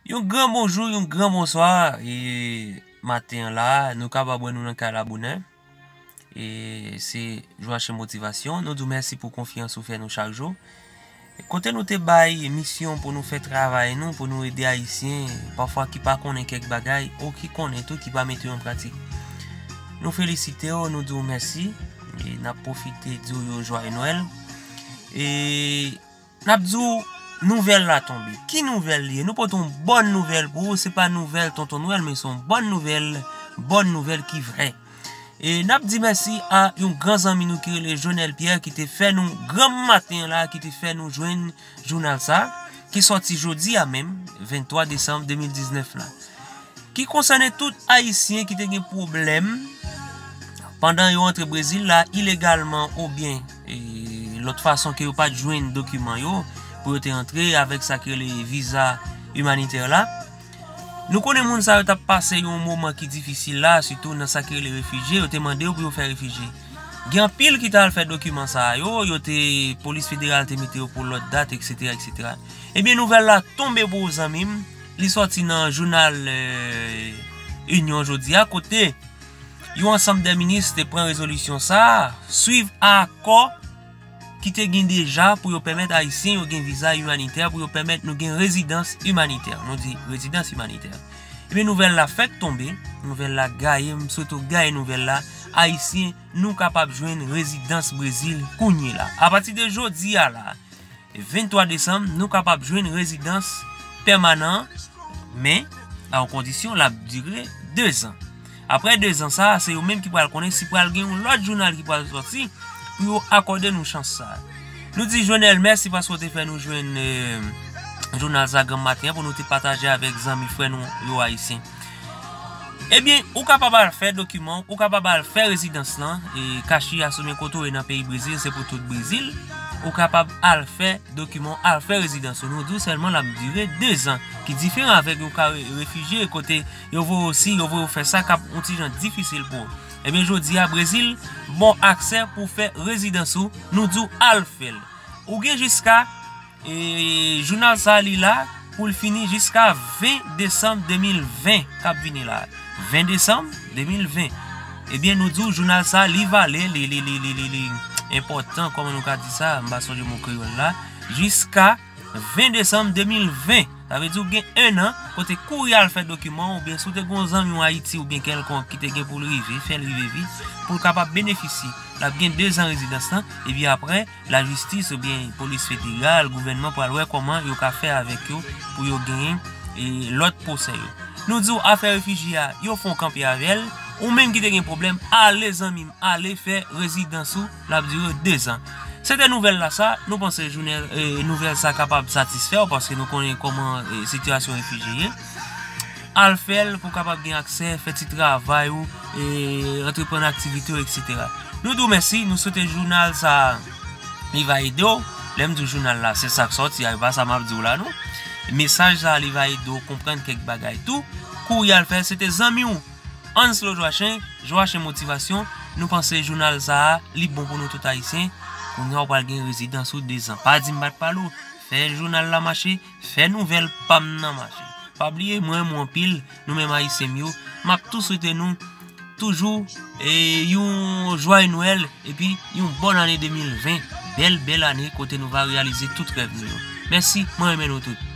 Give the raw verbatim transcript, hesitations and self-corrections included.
Yon gran bonjou, yon gran bonswa. E maten an la, nou kapab wè nou nan kay la bonè. E se Joachim Motivasyon. Nou di w mèsi pou konfyans ou fè nou chak jou. Kote nou te bay misyon pou nou fè travay nou, pou nou ede Ayisyen, pafwa ki pa konnen kèk bagay, ou ki konnen tou, ki pa mete yo an pratik. Nou felisite w, nou di w mèsi. E n ap pwofite di w yon jwaye Nwèl. E n ap di w nouvèl la tonbe. Ki nouvèl li ye? Nou pote yon bòn nouvèl pou ou. Se pa nouvèl Tonton Nwèl, men se yon bòn nouvèl, bòn nouvèl ki vrè. E n ap di mèsi a yon gran zanmi nou ki rele Jonel Pierre ki te fè nou granm maten an la, ki te fè nou jwenn jounal sa, ki sòti jodi a menm, venntwa desanm de mil diznèf la. Ki konsène tout Ayisyen ki te gen pwoblèm pandan yo antre Brezil la ilegalman oubyen, e, lòt fason ke yo pa t jwenn dokiman yo pou yo te antre avèk sa ki rele viza imanitè la. Nou konnen moun sa yo t ap pase yon moman ki difisil la, sitou nan sa ki rele refijye, yo te mande yo pou yo fè refijye. Gen anpil ki t al fè dokiman sa yo, yo te, polis federal te mete yo pou lòt dat, etsetera, etsetera. Ebyen, nouvèl la tonbe pou ou, zanmi m. Li sòti nan jounal, e, Inyon jodi a, kote yon ansanm de minis te pran rezolisyon sa a, swiv akò ki te gen deja pou yo pèmèt Ayisyen yo gen viza imanitè, pou yo pèmèt nou gen rezidans imanitè. Nou di rezidans imanitè. Ebyen, nouvèl la fèk tonbe, nouvèl la gaye, m swete w gaye nouvèl la. Ayisyen, nou kapab jwenn rezidans Brezil kounye la. Apati de jodi a la, venntwa desanm, nou kapab jwenn rezidans pèmanan, men a yon kondisyon, l ap dire dezan. Apre dezan sa, se yo menm ki pral konnen si pral gen yon lòt jounal ki pral sòti pou yo akòde nou chans sa. Nou di Jonel mèsi paske w te fè nou jwenn, e, jounal sa granm maten an pou nou te pataje avèk zanmi frè nou yo Ayisyen. Ebyen, ou kapab al fè dokiman, ou kapab al fè rezidans lan, e kachi a sou men kote w ye nan peyi Brezil, se pou tout Brezil. Ou kapab al fè dokiman, al fè rezidans ou. Nou di w sèlman l ap dire dezan, ki diferan avèk yon ka re-, refijye, kote yo voye w, si yo voye w fè sa k ap yon ti jan difisil pou ou. Ebyen, jodi a, Brezil ba w aksè pou w fè rezidans ou, nou di w al fè l. Ou gen jiska, e, jounal sa li la pou l fini jiska ven desanm de mil ven k ap vini la. Ven desanm de mil ven. Ebyen, nou di w jounal sa li vale, li, li, li, li, li, li enpòtan, kòman nou ka di sa, m pa sonje mo kreyòl la, jiska ven desanm de mil ven. Sa vle di w gen en an, kote kouri al fè dokiman w, oubyen si w te gen yon zanmi w Ayiti oubyen kèlkonk ki te gen pou l rive, fè l rive vit, pou l kapab benefisye. L ap gen dezan rezidans lan, epi apre, lajistis oubyen polis federal, gouvènman pral wè kòman yo ka fè avèk yo pou yo genyen, e, lòt pwosè yo. Nou di w afè refijye a, yo fè w kanpe avè l, ou menm ki te gen pwoblèm, ale zanmi m, ale fè rezidans ou, l ap dire dezan. Se te nouvèl la sa, nou panse jounen, e, nouvèl sa kapab satisfè w, paske nou konnen kòman, e, sitiyasyon refijye ye. Al fè l pou w kapab gen aksè, fè ti travay ou, e, antreprann aktivite w, etsetera. Nou di w mèsi, nou swete jounal sa li va ede w. Lè m di w jounal la, se sa k sòti a, e pa sa m ap di w la, non. Mesaj sa li va ede w konprann kèk bagay tou. Kouri al fè, se te zanmi w, Anslo Joachin, Joachin Motivasyon. Nou panse jounal sa a, li bon pou nou tout Ayisyen. Kounye a, w pral gen rezidans ou dezan. Pa di m pa t pale w. Fè jounal la mache, fè nouvèl pa m nan mache. Pa bliye, mwen renmen w anpil, nou menm Ayisyen m yo. M ap tou swete nou toujou, e, yon jwaye Nwèl, epi yon bòn ane de mil ven. Bèl, bèl ane kote nou va reyalize tout rèv nou yo. Mèsi, mwen renmen nou tout.